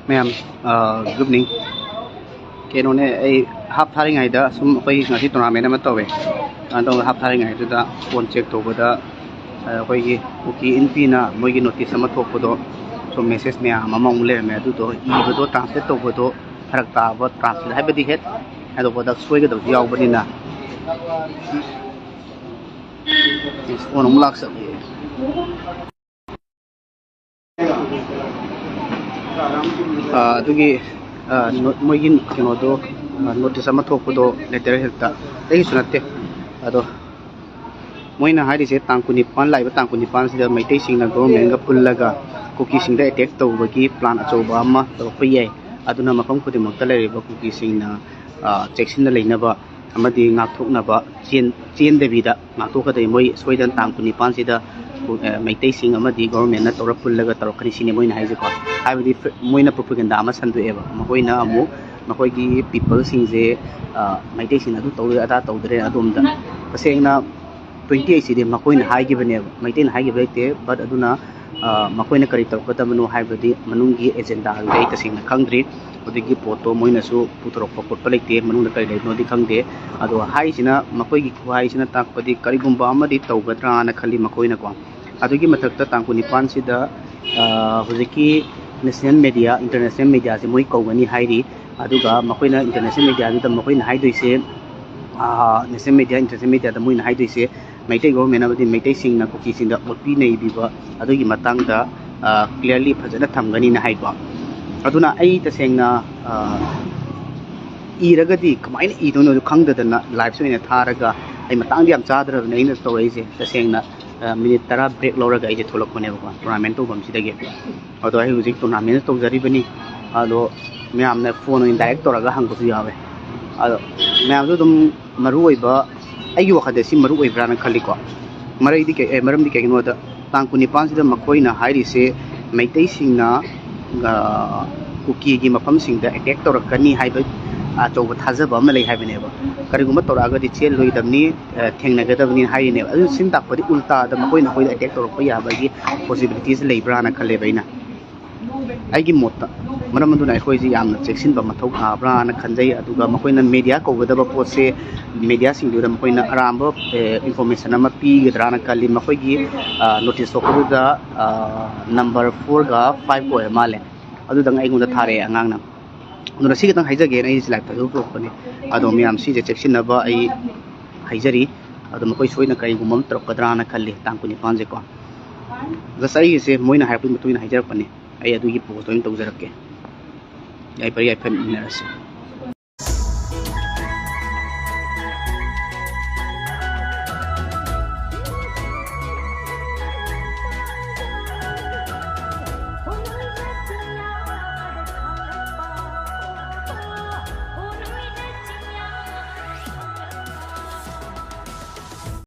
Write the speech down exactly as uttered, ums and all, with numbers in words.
ꯃꯌꯥꯝ, good evening. ꯀꯩꯅꯣꯅꯦ, ꯑꯩ ꯍꯥꯞ ꯊꯥꯔꯤꯉꯩꯗ ꯁꯨꯝ ꯑꯩꯈꯣꯏ ꯉꯁꯤ ꯇꯣꯔꯅꯥꯃꯦꯟ ꯑꯃ ꯇꯧꯋꯦ꯫ ꯑꯗꯣ ꯍꯥꯞ ꯊꯥꯔꯤꯉꯩꯗꯨꯗ ꯐꯣꯟ ꯆꯦꯛ ꯇꯧꯕꯗ, ꯑ, ꯑꯩꯈꯣꯏꯒꯤ ꯀꯨꯀꯤ ꯏꯟꯐꯤꯅ ꯃꯣꯏꯒꯤ ꯅꯣꯇꯤꯁ ꯑꯃ ꯊꯣꯛꯄꯗꯣ, ꯁꯨꯝ ꯃꯦꯁꯦꯖ ꯃꯌꯥꯝ ꯑꯃ ꯑꯃꯨꯛ ꯂꯩꯔꯝꯃꯦ꯫ ꯑꯗꯨꯗꯣ ꯏꯕꯗꯣ, ꯇ꯭ꯔꯥꯟꯁꯂꯦꯠ ꯇꯧꯕꯗꯣ ꯐꯔꯛ ꯇꯥꯕ, ꯇ꯭ꯔꯥꯟꯁꯂꯦꯠ ꯍꯥꯏꯕꯗꯤ ꯍꯦꯛ ꯍꯥꯏꯗꯣꯛꯄꯗ ꯁꯣꯏꯒꯗꯕꯁꯨ ꯌꯥꯎꯕꯅꯤꯅ꯫ ꯐꯣꯟ ꯑꯃꯨꯛ ꯂꯥꯛꯆꯜꯂꯛꯑꯦ꯫ ꯑ, ꯑꯗꯨꯒꯤ, ꯑ, ꯅꯣ-, ꯃꯣꯏꯒꯤ ꯀꯩꯅꯣꯗꯣ, ꯑ, ꯅꯣꯇꯤꯁ ꯑꯃ ꯊꯣꯛꯄꯗꯣ ꯂꯦꯇꯔ ꯍꯦꯠꯇ, ꯑꯩꯒꯤꯁꯨ ꯅꯠꯇꯦ꯫ ꯑꯗꯣ ꯃꯣꯏꯅ ꯍꯥꯏꯔꯤꯁꯦ ꯇꯥꯡ ꯀꯨꯟꯅꯤꯄꯥꯟ, ꯂꯥꯛꯏꯕ ꯇꯥꯡ ꯀꯨꯟꯅꯤꯄꯥꯟꯁꯤꯗ ꯃꯩꯇꯩꯁꯤꯡꯅ ꯒꯣꯚꯔꯟꯃꯦꯟꯒ ꯄꯨꯜꯂꯒ ꯀꯨꯀꯤꯁꯤꯡꯗ ꯑꯦꯇꯦꯛ ꯇꯧꯕꯒꯤ ꯄ꯭ꯂꯥꯟ ꯑꯆꯧꯕ ꯑꯃ ꯇꯧꯔꯛꯄ ꯌꯥꯏ꯫ ꯑꯗꯨꯅ ꯃꯐꯝ ꯈꯨꯗꯤꯡꯃꯛꯇ ꯂꯩꯔꯤꯕ ꯀꯨꯀꯤꯁꯤꯡꯅ, ꯑ, ꯆꯦꯛꯁꯤꯟꯅ ꯂꯩꯅꯕ ꯑꯃꯗꯤ ꯉꯥꯛꯊꯣꯛꯅꯕ ꯆꯦꯟ-, ꯆꯦꯟꯗꯕꯤꯗ ꯉꯥꯛꯊꯣꯛꯀꯗꯣꯏ꯫ ꯃꯣꯏ ꯁꯣꯏꯗꯅ ꯇꯥꯡ ꯀꯨꯟꯅꯤꯄꯥꯟꯁꯤꯗ, ꯑ, ꯃꯩꯇꯩꯁꯤꯡ ꯑꯃꯗꯤ ꯒꯣꯚꯔꯟꯃꯦꯟꯅ ꯇꯧꯔ ꯄꯨꯜꯂꯒ ꯇꯧꯔꯛꯀꯅꯤ ꯁꯤꯅꯤ ꯃꯣꯏꯅ ꯍꯥꯏꯁꯦꯀꯣ꯫ ꯍꯥꯏꯕꯗꯤ ꯄ꯭ꯔ-, ꯃꯣꯏꯅ ꯄ꯭ꯔꯣꯄꯒꯦꯟꯗꯥ ꯑꯃ ꯁꯟꯗꯣꯛꯑꯦꯕ꯫ ꯃꯈꯣꯏꯅ ꯑꯃꯨꯛ ꯃꯈꯣꯏꯒꯤ ꯄꯤꯄꯜꯁꯤꯡꯁꯦ, ꯑ, ꯃꯩꯇꯩꯁꯤꯡꯅ ꯑꯗꯨ ꯇꯧꯔꯦ ꯑꯗꯥ ꯇꯧꯗ꯭ꯔꯦ ꯑꯗꯣꯝꯗ꯫ ꯇꯁꯦꯡꯅ ꯇ꯭ꯋꯦꯟꯇꯤ ꯑꯩꯠꯁꯤꯗꯤ ꯃꯈꯣꯏꯅ ꯍꯥꯏꯈꯤꯕꯅꯦꯕ, ꯃꯩꯇꯩꯅ ꯍꯥꯏꯈꯤꯕ ꯂꯩꯇꯦ꯫ ꯕꯠ ꯑꯗꯨꯅ, ꯑ, ꯃꯈꯣꯏꯅ ꯀꯔꯤ ꯇꯧꯔꯛꯀꯗꯕꯅꯣ ꯍꯥꯏꯕꯗꯤ ꯃꯅꯨꯡꯒꯤ ꯑꯦꯖꯦꯟꯗꯥꯗꯨꯗꯤ ꯑꯩ ꯇꯁꯦꯡꯅ ꯈꯪꯗ꯭ꯔꯤ꯫ ꯍꯧꯖꯤꯛꯀꯤ ꯄꯣꯠꯇꯣ ꯃꯣꯏꯅꯁꯨ ꯄꯨꯊꯣꯔꯛꯄ ꯈꯣꯠꯄ ꯂꯩꯇꯦ, ꯃꯅꯨꯡꯗ ꯀꯔꯤ ꯂꯩꯕꯅꯣꯗꯤ ꯈꯪꯗꯦ꯫ ꯑꯗꯣ ꯍꯥꯏꯔꯤꯁꯤꯅ, ꯃꯈꯣꯏꯒꯤ ꯈꯨꯍꯥꯏꯁꯤꯅ ꯇꯥꯛꯄꯗꯤ ꯀꯔꯤꯒꯨꯝꯕ ꯑꯃꯗꯤ ꯇꯧꯒꯗ꯭ꯔꯥꯅ ꯈꯜꯂꯤ ꯃꯈꯣꯏꯅꯀꯣ꯫ ꯑꯗꯨꯒꯤ ꯃꯊꯛꯇ ꯇꯥꯡ ꯀꯨꯟꯅꯤꯄꯥꯟꯁꯤꯗ, ꯑ, ꯍꯧꯖꯤꯛꯀꯤ ꯅꯦꯁꯅꯦꯜ ꯃꯦꯗꯤꯌꯥ, ꯏꯟꯇꯔꯅꯦꯁꯅꯦꯜ ꯃꯦꯗꯤꯌꯥꯁꯦ ꯃꯣꯏ ꯀꯧꯒꯅꯤ ꯍꯥꯏꯔꯤ꯫ ꯑꯗꯨꯒ ꯃꯈꯣꯏꯅ ꯏꯟꯇꯔꯅꯦꯁꯅꯦꯜ ꯃꯦꯗꯤꯌꯥꯗꯨꯗ ꯃꯈꯣꯏꯅ ꯍꯥꯏꯗꯣꯏꯁꯦ, ꯑ, ꯅꯦꯁꯅꯦꯜ ꯃꯦꯗꯤꯌꯥ, ꯏꯟꯇꯔꯅꯦꯁꯅꯦꯜ ꯃꯦꯗꯤꯌꯥꯗ ꯃꯣꯏꯅ ꯍꯥꯏꯗꯣꯏꯁꯦ, ꯃꯩꯇꯩ ꯒꯣꯚꯔꯟꯃꯦꯟ ꯑꯃꯗꯤ ꯃꯩꯇꯩꯁꯤꯡꯅ ꯀꯨꯀꯤꯁꯤꯡꯗ ꯑꯣꯠꯄꯤ ꯅꯩꯕꯤꯕ ꯑꯗꯨꯒꯤ ꯃꯇꯥꯡꯗ, ꯑ, ꯀ꯭ꯂꯤꯌꯥꯔꯂꯤ ꯐꯖꯅ ꯊꯝꯒꯅꯤꯅ ꯍꯥꯏꯀꯣ꯫ ꯑꯗꯨꯅ ꯑꯩ ꯇꯁꯦꯡꯅ, ꯑ, ꯏꯔꯒꯗꯤ ꯀꯃꯥꯏꯅ ꯏꯗꯣꯏꯅꯣꯗꯨ ꯈꯪꯗꯗꯅ ꯂꯥꯏꯞꯁ ꯑꯣꯏꯅ ꯊꯥꯔꯒ, ꯑꯩ ꯃꯇꯥꯡꯗꯤ ꯌꯥꯝ ꯆꯥꯗ꯭ꯔꯕꯅꯦ ꯑꯩꯅ ꯇꯧꯔꯛꯏꯁꯦ꯫ ꯇꯁꯦꯡꯅ, ꯑ, ꯃꯤꯅꯤꯠ ꯇꯔꯥ ꯕ꯭ꯔꯦꯛ ꯂꯧꯔꯒ ꯑꯩꯁꯦ ꯊꯣꯛꯂꯛꯄꯅꯦꯕꯀꯣ, ꯇꯣꯔꯅꯥꯃꯦꯟ ꯇꯧꯐꯝꯁꯤꯗꯒꯤ꯫ ꯑꯗꯣ ꯑꯩ ꯍꯧꯖꯤꯛ ꯇꯣꯔꯅꯥꯃꯦꯟ ꯇꯧꯖꯔꯤꯕꯅꯤ꯫ ꯑꯗꯣ ꯃꯌꯥꯝꯅ ꯐꯣꯟ ꯑꯣꯏꯅ ꯗꯥꯏꯔꯦꯛ ꯇꯧꯔꯒ ꯍꯪꯕꯁꯨ ꯌꯥꯎꯋꯦ꯫ ꯑꯗꯣ ꯃꯌꯥꯝꯁꯨ ꯑꯗꯨꯝ ꯃꯔꯨ ꯑꯣꯏꯕ, ꯑꯩꯒꯤ ꯋꯥꯈꯜꯗ ꯁꯤ ꯃꯔꯨ ꯑꯣꯏꯕ꯭ꯔꯥꯅ ꯈꯜꯂꯤꯀꯣ꯫ ꯃꯔꯩꯗꯤ ꯀꯩ-, ꯑꯦ, ꯃꯔꯝꯗꯤ ꯀꯩꯒꯤꯅꯣꯗ, ꯇꯥꯡ ꯀꯨꯟꯅꯤꯄꯥꯟꯁꯤꯗ ꯃꯈꯣꯏꯅ ꯍꯥꯏꯔꯤꯁꯦ ꯃꯩꯇꯩꯁꯤꯡꯅ, ꯑ, ꯀꯨꯀꯤꯒꯤ ꯃꯐꯝꯁꯤꯡꯗ ꯑꯦꯇꯦꯛ ꯇꯧꯔꯛꯀꯅꯤ ꯍꯥꯏꯕ ꯑꯆꯧꯕ ꯊꯥꯖꯕ ꯑꯃ ꯂꯩ ꯍꯥꯏꯕꯅꯦꯕ꯫ ꯀꯔꯤꯒꯨꯝꯕ ꯇꯧꯔꯛꯑꯒꯗꯤ ꯆꯦꯜꯂꯣꯏꯗꯕꯅꯤ, ꯑ, ꯊꯦꯡꯅꯒꯗꯕꯅꯤ ꯍꯥꯏꯔꯤꯅꯦꯕ꯫ ꯑꯗꯨ ꯁꯤꯟ ꯇꯥꯛꯄꯗꯤ ꯎꯜꯇꯥꯗ ꯃꯈꯣꯏꯅ ꯑꯩꯈꯣꯏꯗ ꯑꯦꯇꯦꯛ ꯇꯧꯔꯛꯄ ꯌꯥꯕꯒꯤ ꯄꯣꯁꯤꯕꯤꯂꯤꯇꯤꯁ ꯂꯩꯕ꯭ꯔꯥꯅ ꯈꯜꯂꯦꯕ ꯑꯩꯅ꯫ ꯑꯩꯒꯤ ꯃꯣꯠꯇ꯫ ꯃꯔꯝ ꯑꯗꯨꯅ ꯑꯩꯈꯣꯏꯁꯤ ꯌꯥꯝꯅ ꯆꯦꯛꯁꯤꯟꯕ ꯃꯊꯧ ꯇꯥꯕ꯭ꯔꯥꯅ ꯈꯟꯖꯩ꯫ ꯑꯗꯨꯒ ꯃꯈꯣꯏꯅ ꯃꯦꯗꯤꯌꯥ ꯀꯧꯒꯗꯕ ꯄꯣꯠꯁꯦ ꯃꯦꯗꯤꯌꯥꯁꯤꯡꯗꯨꯗ ꯃꯈꯣꯏꯅ ꯑꯔꯥꯟꯕ ꯏꯟꯐꯣꯔꯃꯦꯁꯟ ꯑꯃ ꯄꯤꯒꯗ꯭ꯔꯥꯅ ꯈꯜꯂꯤ꯫ ꯃꯈꯣꯏꯒꯤ ꯅꯣꯇꯤꯁ ꯊꯣꯛꯄꯗꯨꯗ ꯅꯝꯕꯔ ꯐꯣꯔꯒ ꯐꯥꯏꯚꯀ ꯑꯣꯏꯔ ꯃꯥꯜꯂꯦ꯫ ꯑꯗꯨꯗꯪ ꯑꯩꯉꯣꯟꯗ ꯊꯥꯔꯛꯑꯦ ꯑꯉꯥꯡꯅ꯫ ꯑꯗꯨꯅ ꯁꯤ ꯈꯤꯇꯪ ꯍꯥꯏꯖꯒꯦꯅ ꯑꯩꯁꯦ ꯂꯥꯏꯞꯇ ꯊꯣꯛꯂꯛꯄꯅꯤ꯫ ꯑꯗꯣ ꯃꯌꯥꯝ ꯁꯤꯁꯦ ꯆꯦꯛꯁꯤꯟꯅꯕ ꯑꯩ ꯍꯥꯏꯖꯔꯤ꯫ ꯑꯗꯣ ꯃꯈꯣꯏ ꯁꯣꯏꯅ ꯀꯔꯤꯒꯨꯝꯕ ꯑꯃ ꯇꯧꯔꯛꯀꯗ꯭ꯔꯥꯅ ꯈꯜꯂꯤ ꯇꯥꯡ ꯀꯨꯟꯅꯤꯄꯥꯟꯁꯦꯀꯣ꯫ ꯖꯁ ꯑꯩꯒꯤꯁꯦ ꯃꯣꯏꯅ ꯍꯥꯏꯔꯛꯄꯒꯤ ꯃꯇꯨꯡ ꯏꯟꯅ ꯍꯥꯏꯖꯔꯛꯄꯅꯤ꯫ ꯑꯩ ꯑꯗꯨꯒꯤ ꯄꯣꯁꯇꯣ ꯑꯣꯏꯅ ꯇꯧꯖꯔꯛꯀꯦ꯫ ꯌꯥꯏꯐꯔꯦ, ꯌꯥꯏꯐꯃꯤꯟꯅꯔꯁꯤ꯫